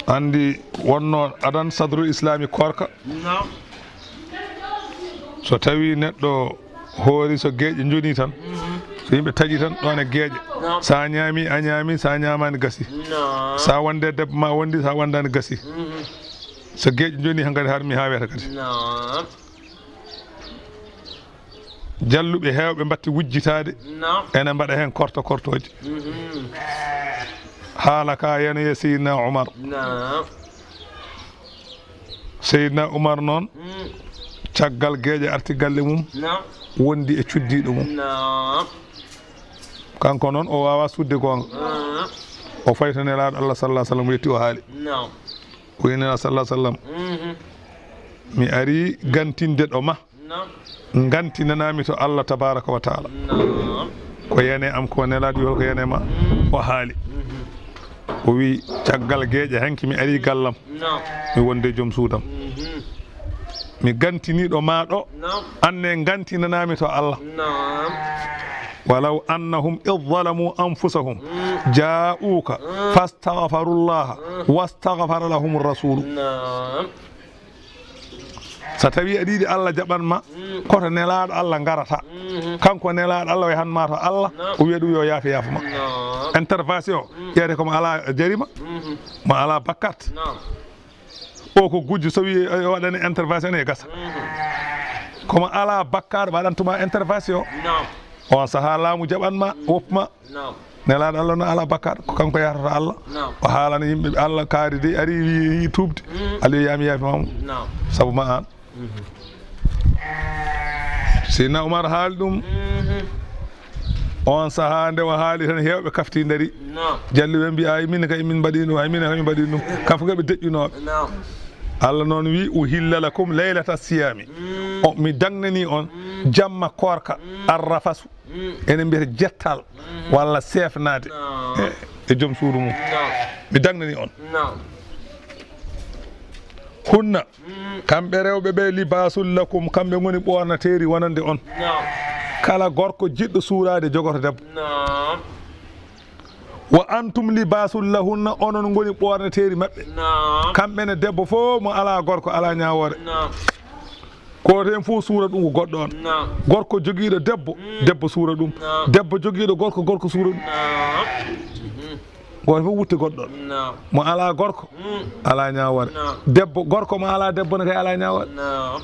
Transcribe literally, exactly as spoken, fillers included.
Anndi wonno adan sadrul islami korka. Naam. So tawi neɗɗo hoori so geeƴe njoni tan, so yimɓe taƴi tan, ɗon e geeƴe. Naam. Sa ñaami, a ñaami, sa ñaamaani gasi. Naam. Sa wonde debbo ma wondi, sa wondaani gasi. Mhm. So geeƴe njoni hankadi har mi haa wiyata kadi. Naam. Jalluɓe heewɓe mbatti wujjitaade. Naam. Ene mbaɗa heen korto kortooji. Mhm. Haala ka yanoye Seydina Umar. Naam. Seydina Umar noon, mm, caggal geeƴe arti galle mum, naam, wondi e cuddiiɗo mum. Naam. Kanko noon o waawaa suuɗde goonga. Naam. O fayi to Nelaaɗo Allah sallallahu alaihi wasallam, o yetti, o haali. Naam. O wiyi Nelaaɗo sallallahu alaihi wasallam, mhm, mi ari gantinde ɗo ma. Naam. Ngantinanami to Allah tabaraka wa taala. Naam. Ko yene am ko Nelaaɗo wi hol ko yene ma? Mm. O haali. Mhm. O wi caggal geeƴe hanki mi ari gallam. Naam. Mi wonde joom suudam. Mhm. Mi gantiniiɗo ma ɗo. Naam. Anne ngantinanami to Allah. Naam. Walaw annahum idh zalamu anfusahum, mm, ja'uka, mm, fastaghfarullaha, mm, wastaghfara lahum rasulu. Naam. So tawi aɗa yiɗi Allah jaɓan ma, mm, koto Nelaaɗo Allah ngarata. Mhm. Kanko Nelaaɗo Allah way han ma to Allah, naam, o wiya ɗum yo yaafe yaafa ma. Naam. Intervention, mm, ƴeewte ko mo alaa jarima, mhm, mo alaa bakkat. Naam. O ko gujjo, so wi o waɗani intervention e gasa. Mhm. Ko mo alaa bakkat waɗantuma intervention. Naam. On sahaa laamu jaɓan ma, mm, woppu ma. Naam. Nelaaɗo Allah no alaa bakkaat, ko kanko yahrata Allah. Naam. O haalana yimɓe ɓe Allah kaari dey ari wi, wi tuubde. Mm. Allah yo yaami yaafi mamu. Naam. Sabu ma an. Mhm. Seydina Umar haali ɗum. Mhm. On sahaa nde o haali tan heewɓe kafti ndari. Naam. Jalluɓe mbi ay min kay min mbaɗi ɗum, ay min kay min mbaɗi ɗum. Kam fof ɓe deƴƴunooɓe. Naam. Allah noon wi uhilla lakum laylata siyami. Mm. O mi dagnani on, mm, jamma koorka, mm, arrafasu. Mm. Enen mbiyata jettal, mm, walla seefnaade, naam, e, e joom suudu mum. Naam. Mi dagnani on. Naam. Hunna, mm, kamɓe rewɓe ɓe libaasul lakum, kamɓe ngoni ɓoornateeri wonande on. Naam. Kala gorko jiɗɗo suuraade jogoto debbo. Naam. Wa antum libaasul lahunna, onon ngoni ɓoornateeri maɓɓe. Naam. Kamɓe ne debbo fof mo alaa gorko, alaa ñaawoore. Naam. Gooto heen fof suura ɗum ko goɗɗo on. Naam. Gorko jogiiɗo debbo, mm, debbo suura ɗum. Naam. Debbo jogiiɗo gorko, gorko suura ɗum. Naam. Mhm. Gooto fof wutte goɗɗo on. Naam. Mo alaa gorko, mm, alaa ñaawoore. Naam. Debbo, gorko mo alaa debbo ne kay alaa ñaawoore. Naam.